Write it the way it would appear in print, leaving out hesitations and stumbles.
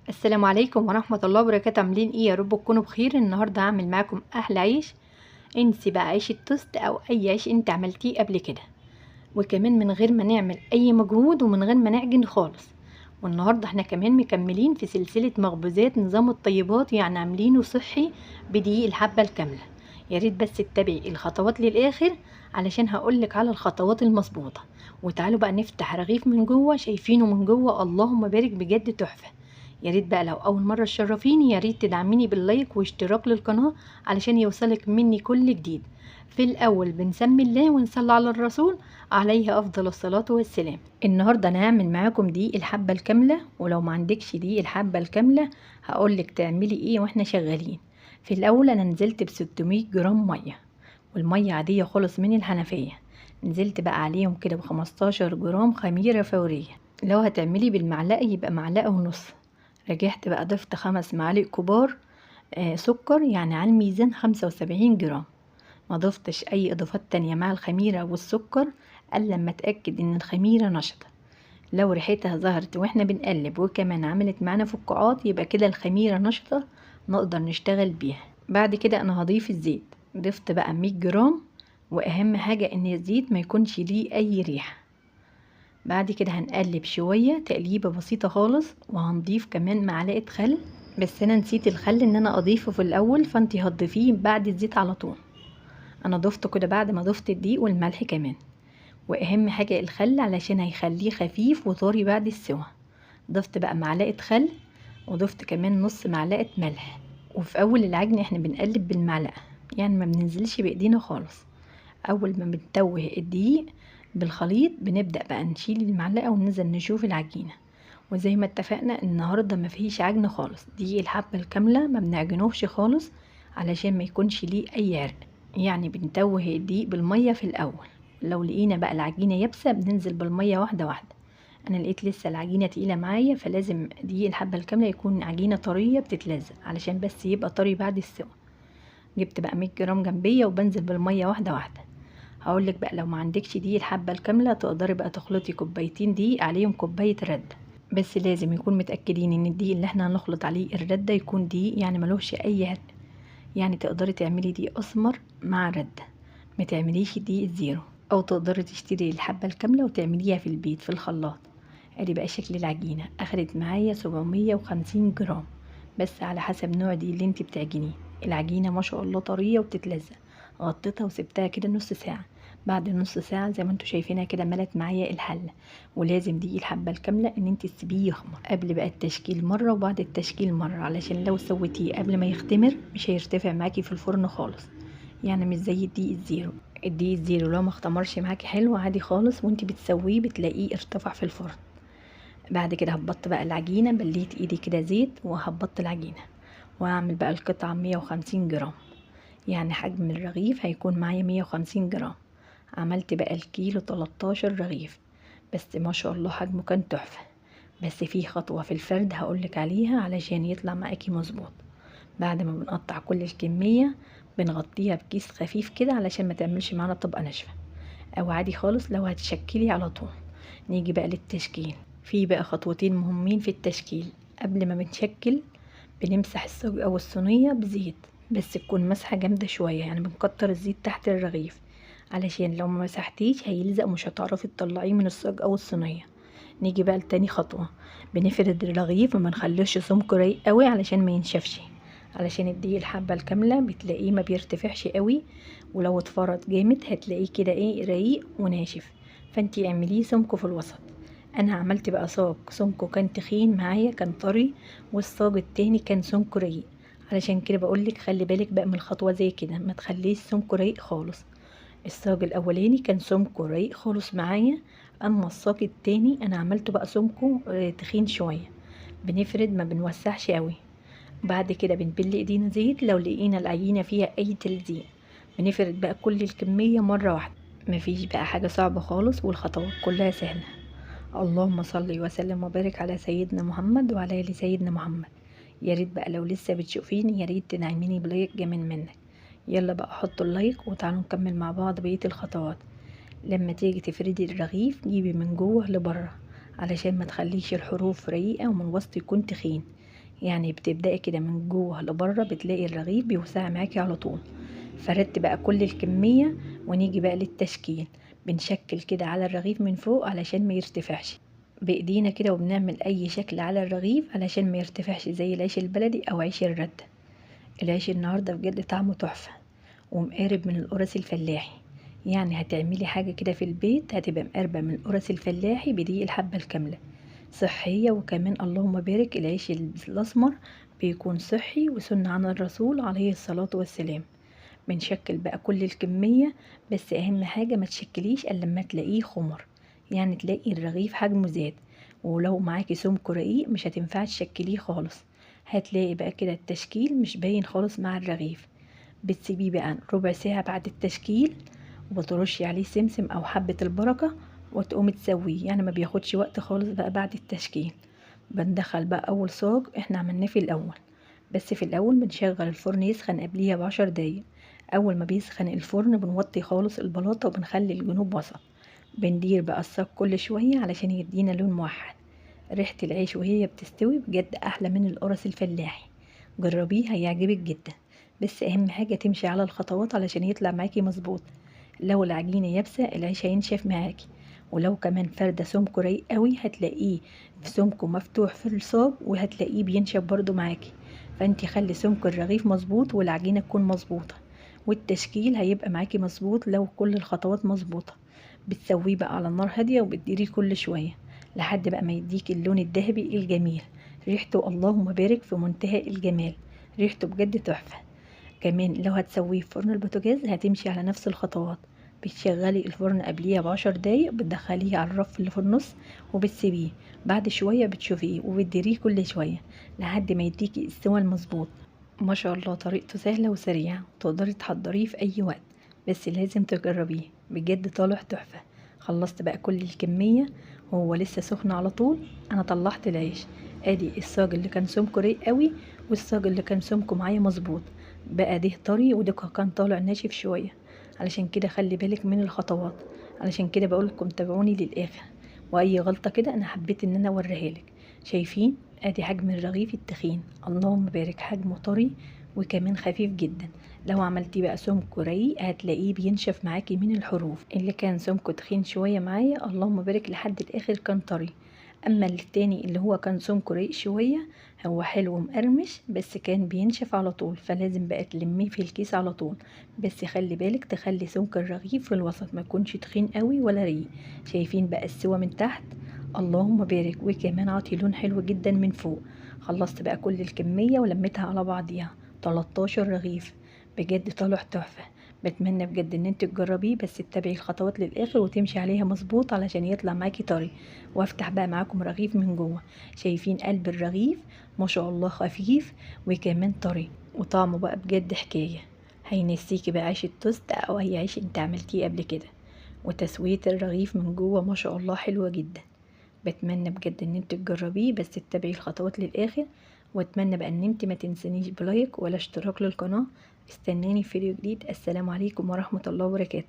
السلام عليكم ورحمة الله وبركاته. عاملين ايه؟ يا رب تكونوا بخير. النهاردة هعمل معاكم احلى عيش، انسي بقى عيش التوست او اي عيش انت عملتيه قبل كده، وكمان من غير ما نعمل اي مجهود ومن غير ما نعجن خالص. والنهاردة احنا كمان مكملين في سلسلة مخبوزات نظام الطيبات، يعني عاملينه صحي بدقيق الحبة الكاملة. يا ريت بس تتابعي الخطوات للاخر علشان هقولك على الخطوات المظبوطة. وتعالوا بقى نفتح رغيف من جوه، شايفينه من جوه اللهم بارك، بجد تحفة. يا ريت بقى لو اول مرة تشرفيني يا ريت تدعميني بال like واشتراك للقناة علشان يوصلك مني كل جديد. في الاول بنسمي الله ونصلي على الرسول عليه افضل الصلاة والسلام. النهارده انا هعمل معاكم دقيق الحبة الكاملة، ولو ما عندكش دقيق الحبة الكاملة هقولك تعملي ايه واحنا شغالين. في الاول انا نزلت ب600 جرام مية، والمية عادية خالص من الحنفية. نزلت بقى عليهم كده ب15 جرام خميره فورية، لو هتعملي بالمعلقه يبقى معلقه ونص. رجعت بقى ضفت 5 معالق كبار سكر، يعني على الميزان 75 جرام. ما ضفتش اي اضافات تانية مع الخميرة والسكر الا لما اتاكد ان الخميرة نشطة. لو ريحتها ظهرت واحنا بنقلب وكمان عملت معانا فقاعات يبقى كده الخميرة نشطة، نقدر نشتغل بيها. بعد كده انا هضيف الزيت، ضفت بقى 100 جرام، واهم حاجة ان الزيت ما يكونش ليه اي ريحة. بعد كده هنقلب شوية تقليبة بسيطة خالص، وهنضيف كمان معلقة خل، بس انا نسيت الخل ان انا اضيفه في الاول، فانتي هتضيفيه بعد الزيت على طول. انا ضفته كده بعد ما ضفت الدقيق والملح كمان. واهم حاجة الخل علشان هيخليه خفيف وطري بعد السوا. ضفت بقى معلقة خل، وضفت كمان نص معلقة ملح. وفي اول العجن احنا بنقلب بالمعلقة، يعني ما بننزلش بايدينا خالص. اول ما بنتوه الدقيق بالخليط بنبدأ بقى نشيل المعلقة وننزل نشوف العجينة. وزي ما اتفقنا النهاردة ما فيش عجن خالص، دقيق الحبة الكاملة ما بنعجنوش خالص علشان ما يكونش ليه اي عرق، يعني بنتوه الدقيق بالمية في الاول. لو لقينا بقى العجينة يابسة بننزل بالمية واحدة واحدة. انا لقيت لسه العجينة تقيلة معايا، فلازم دقيق الحبة الكاملة يكون عجينة طرية بتتلزق علشان بس يبقى طري بعد السوا. جبت بقى 100 جرام جنبية وبنزل بالمية واحدة واحدة. هقولك بقى لو ما عندكش دقيق الحبة الكاملة تقدري بقى تخلطي كوبايتين دقيق عليهم كوباية ردة، بس لازم يكون متأكدين ان الدقيق اللي احنا هنخلط عليه الردة يكون دقيق يعني ملوش اي عرق، يعني تقدري تعملي دقيق اسمر مع ردة، ما تعمليش دقيق زيرو، او تقدري تشتري الحبة الكاملة وتعمليها في البيت في الخلاط. ادي بقى شكل العجينة، اخدت معايا 750 جرام، بس على حسب نوع دي اللي انت بتعجنيه. العجينة ما شاء الله طرية وبتتلزق. غطيتها وسبتها كده نص ساعة. بعد نص ساعة زي ما انتوا شايفينها كده ملت معايا الحلة. ولازم دقيق الحبة الكاملة ان انت تسيبيه يخمر قبل بقى التشكيل مرة وبعد التشكيل مرة، علشان لو سويتيه قبل ما يختمر مش هيرتفع معاكي في الفرن خالص، يعني مش زي الدقيق الزيرو. الدقيق الزيرو لو ما اختمرش معاكي حلو عادي خالص وانت بتسويه بتلاقيه ارتفع في الفرن. بعد كده هبطت بقى العجينة، بليت ايدي كده زيت وهبطت العجينة، وهعمل بقى القطعة 150 جرام، يعني حجم الرغيف هيكون معايا 150 جرام. عملت بقى الكيلو 13 رغيف، بس ما شاء الله حجمه كان تحفة. بس في خطوة في الفرد هقولك عليها علشان يطلع معاكي مظبوط. بعد ما بنقطع كل الكمية بنغطيها بكيس خفيف كده علشان ما تعملش معانا طبقة ناشفة، او عادي خالص لو هتشكلي على طول. نيجي بقى للتشكيل. في بقى خطوتين مهمين في التشكيل. قبل ما بنشكل بنمسح الصاج او الصينية بزيت، بس تكون مسحة جامدة شوية، يعني بنكتر الزيت تحت الرغيف علشان لو ما مسحتيش هيلزق ومش هتعرفي تطلعيه من الصاج او الصينية. نيجي بقى لتاني خطوة، بنفرد الرغيف وما نخليش سمكة رايق قوي علشان ما ينشفش، علشان الدقيق الحبة الكاملة بتلاقيه ما بيرتفعش قوي، ولو اتفرد جامد هتلاقيه كده ايه رايق وناشف، فانتي اعمليه سمكة في الوسط. انا عملت بقى صاج سمكة كان تخين معايا كان طري، والصاج التاني كان سمكة رقيق، علشان كده بقولك خلي بالك بقى من الخطوة زي كده، ما تخليش سمكة رقيق خالص. الصاج الاولاني كان سمكة رقيق خالص معايا، اما الصاج التاني انا عملته بقى سمكة تخين شوية. بنفرد ما بنوسعش قوي. بعد كده بنبل ايدينا زيت لو لقينا العجينة فيها اي تلزيق، بنفرد بقى كل الكمية مرة واحدة. مفيش بقى حاجة صعبة خالص والخطوات كلها سهلة. اللهم صل وسلم وبارك على سيدنا محمد وعلى ال سيدنا محمد. يا ريت بقى لو لسه بتشوفيني يا ريت تدعميني ب like جميل منك. يلا بقى حطوا ال like وتعالوا نكمل مع بعض بقية الخطوات. لما تيجي تفردي الرغيف جيبي من جوه لبره علشان ما تخليش الحروف رقيقه ومن الوسط يكون تخين. يعني بتبدأي كده من جوه لبره بتلاقي الرغيف بيوسع معاكي على طول. فردت بقى كل الكمية، ونيجي بقى للتشكيل. بنشكل كده على الرغيف من فوق علشان ما يرتفعش بايدينا كده، وبنعمل اي شكل على الرغيف علشان ما يرتفعش زي العيش البلدي او عيش الردة. العيش النهاردة بجد طعمه تحفة ومقارب من القرص الفلاحي، يعني هتعملي حاجة كده في البيت هتبقى مقاربة من القرص الفلاحي بدقيق الحبة الكاملة، صحية. وكمان اللهم بارك العيش الأسمر بيكون صحي وسنة عن الرسول عليه الصلاة والسلام. بنشكل بقى كل الكمية، بس أهم حاجة ما تشكليش إلا لما تلاقيه خمر، يعني تلاقي الرغيف حجمه زاد. ولو معاكي سمك رقيق مش هتنفع تشكليه خالص، هتلاقي بقى كده التشكيل مش باين خالص مع الرغيف. بتسيبيه بقى ربع ساعة بعد التشكيل، وبترشي عليه سمسم أو حبة البركة وتقومي تسويه، يعني ما بياخدش وقت خالص بقى بعد التشكيل. بندخل بقى أول صاج احنا عملناه في الأول، بس في الأول بنشغل الفرن يسخن قبليها ب10 دقايق. أول ما بيسخن الفرن بنوطي خالص البلاطة وبنخلي الجنوب وسط. بندير بقى الصاج كل شوية علشان يدينا لون موحد. ريحة العيش وهي بتستوي بجد أحلى من القرص الفلاحي، جربيه هيعجبك جدا. بس أهم حاجة تمشي على الخطوات علشان يطلع معاكي مظبوط. لو العجينة يابسة العيش هينشف معاكي، ولو كمان فردة سمكه رقيق قوي هتلاقيه في سمكه مفتوح في الصاج وهتلاقيه بينشف برضو معاكي. فانتي خلي سمك الرغيف مظبوط والعجينة تكون مظبوطة، والتشكيل هيبقى معاكي مظبوط لو كل الخطوات مظبوطة. بتسويه بقى على النار هادية وبتديريه كل شوية لحد بقى ما يديك اللون الذهبي الجميل. ريحته اللهم بارك في منتهى الجمال، ريحته بجد تحفة. كمان لو هتسويه في فرن البوتاجاز هتمشي على نفس الخطوات. بتشغلي الفرن قبليها ب10 دقايق، بتدخليه على الرف اللي في النص وبتسيبيه بعد شوية بتشوفيه وبتديريه كل شوية لحد ما يديكي السوى المظبوط. ما شاء الله طريقته سهلة وسريعة، تقدري تحضريه في أي وقت، بس لازم تجربيه بجد طالع تحفة. خلصت بقى كل الكمية وهو لسه سخن على طول. أنا طلعت العيش، ادي الصاج اللي كان سمكه رقيق قوي والصاج اللي كان سمكه معايا مظبوط، بقى ده طري وده كان طالع ناشف شوية. علشان كده خلي بالك من الخطوات، علشان كده بقولكم تابعوني للآخر. وأي غلطة كده أنا حبيت إن أنا أوريها لك. شايفين ادي حجم الرغيف التخين، اللهم بارك، حجمه طري وكمان خفيف جدا. لو عملتيه بقى سمكه رقيق هتلاقيه بينشف معاكي من الحروف. اللي كان سمكه تخين شوية معايا اللهم بارك لحد الآخر كان طري، أما التاني اللي هو كان سمكه رقيق شوية هو حلو ومقرمش بس كان بينشف على طول، فلازم بقى تلميه في الكيس على طول. بس خلي بالك تخلي سمك الرغيف في الوسط، ما يكونش تخين قوي ولا رقيق. شايفين بقى السوا من تحت اللهم بارك، وكمان عاطي لون حلو جدا من فوق. خلصت بقى كل الكمية ولميتها على بعضيها 13 رغيف، بجد طالع تحفة. بتمنى بجد ان انت تجربيه، بس تتبعي الخطوات للاخر وتمشي عليها مظبوط علشان يطلع معاكي طري. وافتح بقى معاكم رغيف من جوه، شايفين قلب الرغيف ما شاء الله خفيف وكمان طري، وطعمه بقى بجد حكاية. هينسيكي بقى عيش التوست او اي عيش انت عملتيه قبل كده. وتسوية الرغيف من جوه ما شاء الله حلوة جدا. بتمنى بجد ان انت تجربيه، بس تتبعي الخطوات للاخر. واتمنى بقى ان انت ما تنسانيش ب like ولا اشتراك للقناة. استناني في فيديو جديد. السلام عليكم ورحمة الله وبركاته.